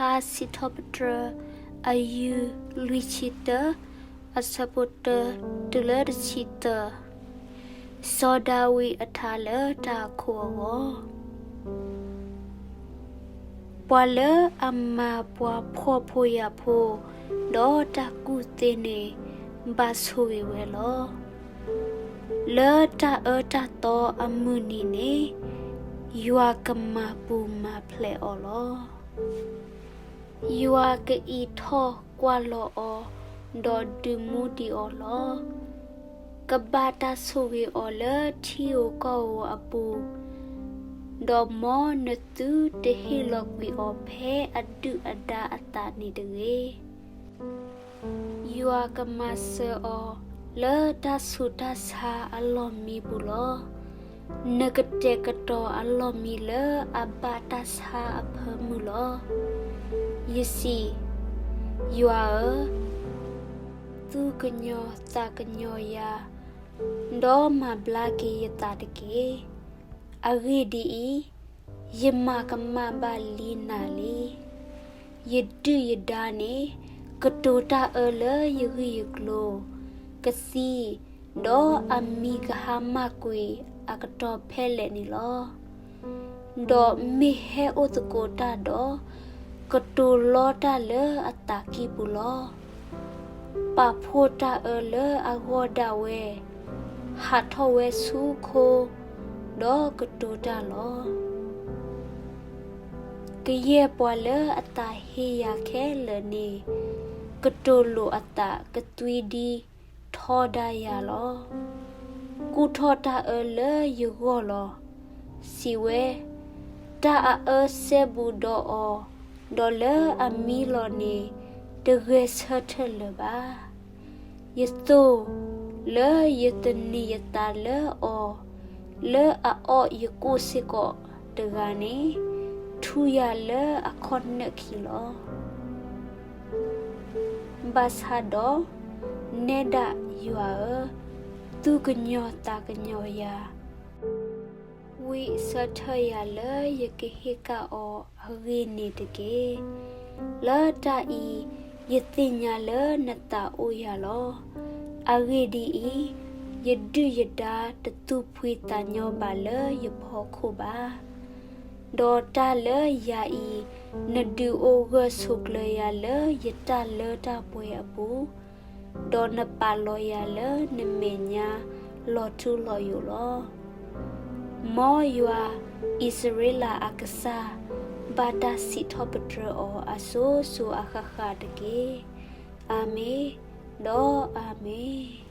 တၢ်စံးထီၣ်ပတြၢၤ အယုၢ်လွံၢ်ဆံတၢ, အဆၢဖိတၢတုၤလၢတဆံသၢ, စီၤဒၤဝံးအထါလၢတၢ်အခိၣ်အဂီၢ်. ပှၤလၢအမၤပှၤဖှီၣ်ဖိယာ်ဖိ ဒီးတၢ်ကူၣ်သ့န့ၣ် ဘၣ်ဆိၣ်ဂ့ၤဝဲလီၤ. လၢတၢ်အၢတၢ်သီအမုၢ်နံၤန့ၣ် ယွၤကမၤပူၤမၤဖျဲးအီၤလီၤ. ယွၤကအံးထီၣ်ကွၢ်လီၤအီၤ, ဒီးဒုးမူဒံးအီၤလီၤ. ကဘၣ်တၢ်ဆိၣ်ဂ့ၤအီၤလၢထံဧိၤကီၢ်ဧိၤအပူၤ, ဒီးမ်နသုတဟ့ၣ်လီၤကွံာ်အီၤဖဲအဒုၣ်အဒါအသးန့ၣ်တဂ့ၤ. ယွၤကမၤစၢၤအီၤလၢတၢ်ဆူးတၢ်ဆါအလီၢ်မံပူၤလီၤ. နကတဲာ်ကတီၤအလီၢ်မံလၢအဘၣ်တၢ်ဆါအဖၢမုၢ်လီၤ. ယစံး, ယွၤဧၢ, သူၣ်ကညီၤသးကညီၤယၤ, ဒီးမၤဘျါက့ၤယသးတက့ၢ်. အဂ့ၢ်ဒ်အံၤ, ယမၤကမၣ်ဘၣ်လံနၤလံ. ယဒုၣ်ယဒါန့ၣ် ကတိၤတၢ်အၢလၢယဂ့ၢ်ယကျိၤ, ကသံ, ဒီးအမံၤကဟါမၢ်ကွံာ်အကတီၢ်ဖဲလဲၣ်န့ၣ်လီၤ. ဒီးမ့ၢ်ဟဲအိၣ်သကိးတၢ်ဒီး, ကတိၤလီတၢ်လၢအသးကံၢ်ပူၤလီၤ. ပာ်ဖှိၣ်တၢ်အၢလၢအဂီၢ်ဒၣ်ဝဲ, ဟးထီၣ်ဝဲဆူခိ, ဒီးကတိၤတၢ်လီၤ. ကယဲၢ်ပှၤလၢအသးဟ့ယၤခဲလၢာ်န့ၣ်, ကတိၤလိာ်အသးကသွံဒံထီဒါယၤလီၤ. ကူၣ်ထီၣ်တၢ်အၢလၢယဂီၢ်လီၤ. စံးဝဲ, တၢ်အအၢစဲဘူးဒီးအီၤ, ဒီးလၢအမံလီၤန့ၣ်, တဂဲၤဆၢထၢၣ်လၢၤဘၣ်. ယသိၣ်လၢယသန့ၤယသးလၢအီၤ, လၢအအီၣ်ယကိၣ်စ့ၢ်ကီးတဂၤန့ၣ်, ထူယၤလၢအခီၣ်နၢၣ်ခံလီၤ. ဘၣ်ဆၣ်ဒီး, နဲဒၣ်ယွၤဧၢ, သူၣ်ကညီၤသးကညီၤယၤ, ဝံအဆၢထၢၣ်ယၤလၢယကဟ့ၣ်ကၣ်အီၤအဂ့ၢ်န့ၣ်တက့ၢ်. လၢတၢ်အံၤ, ယသ့ၣ်ညါလၢနသးအိၣ်ယၤလီၤ. အဂ့ၢ်ဒ်အံၤ, ယဒုၣ်ယဒါတသူၣ်ဖှံသးညီဘၣ်လၢယဖီခိၣ်ဘၣ်. ဒီးတၢ်လၢယၤအံၤ, နဒုးအိၣ်ဂၢၢ်ဆိးကျၢၤယၤလၢယတၢ်လၢတၢ်ပှဲၤအပူၤ, ဒီးနပာ်လီၤယၤလၢနမဲာ်ညါလီၤထူလီၤယိာ်လီၤ. မ်ယွၤအံၣ်စရ့လးအကစၢ် ဘၣ်တၢ်စံးထီၣ်ပတြၢၤအီၤအစိၤစိၤအဃၣ်ဃၣ်တက့ၢ်. အၤမ့ၣ်, ဒီးအၤမ့ၣ်.